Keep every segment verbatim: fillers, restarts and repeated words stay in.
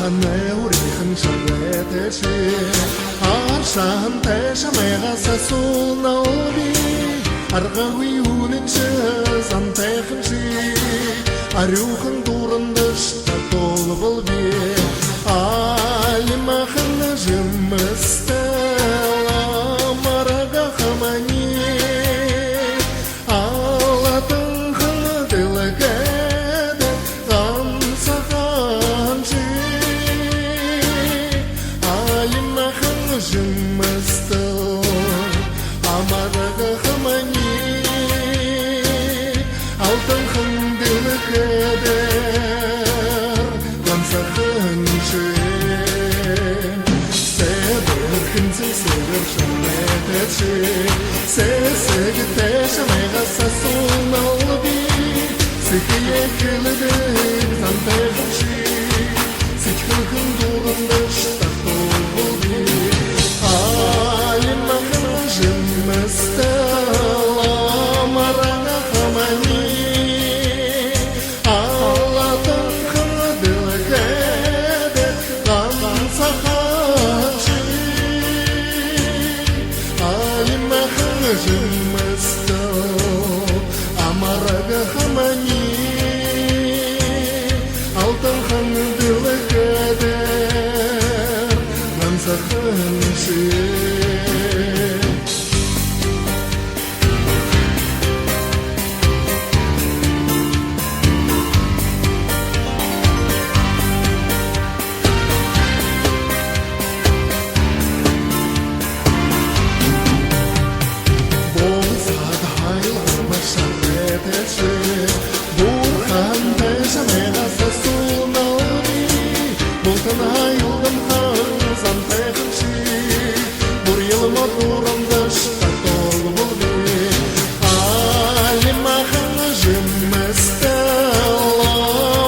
Newrîxin şerê te çi, arşan te şemê xese sûl newbî, erxewî hûnin çi zan te xinçî, erûxin dûrin dişte tol bilbî, alî mexin ji mistela merege xemenî. Alatin xil dilkede gamsa xancî, alî mexin ji mistil amarege xemenî, altin xil dilkede gamsa xancî. Sebir xinzî sebir şemete çi, sesek te şemê xese sûl newbî, sikiyê kildik zan te xişî, sik xilkin dûrin dişte tol bilbî, alî mexin ji mistela merege xemenî. Alatin xil dilkede gamsa xancî, alî mexin ji mistil amarege xemenî, altin xil dilkede gamsa xancî. Alî mexin ji mistil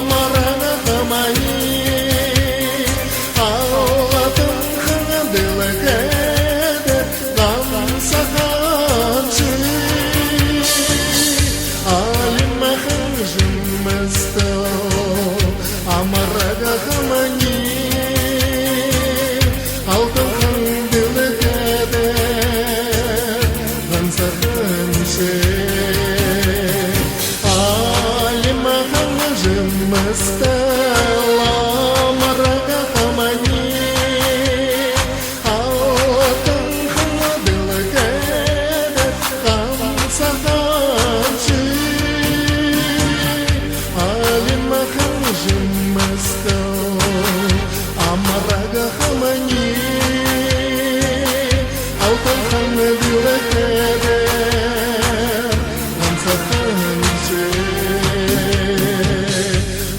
amarege xemenî, altin xil dilkede gamsa xancî. Alî mexin ji mistela merege xemenî, alatin xil dilkede gamsa xancî, alî mexin ji mistil amarege xemenî, altin xil dilkede gamsa xancî,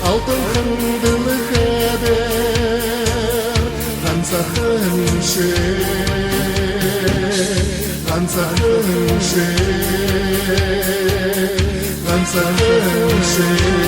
altin xil dilkede gamsa xancî, gamsa xancî, gamsa xancî.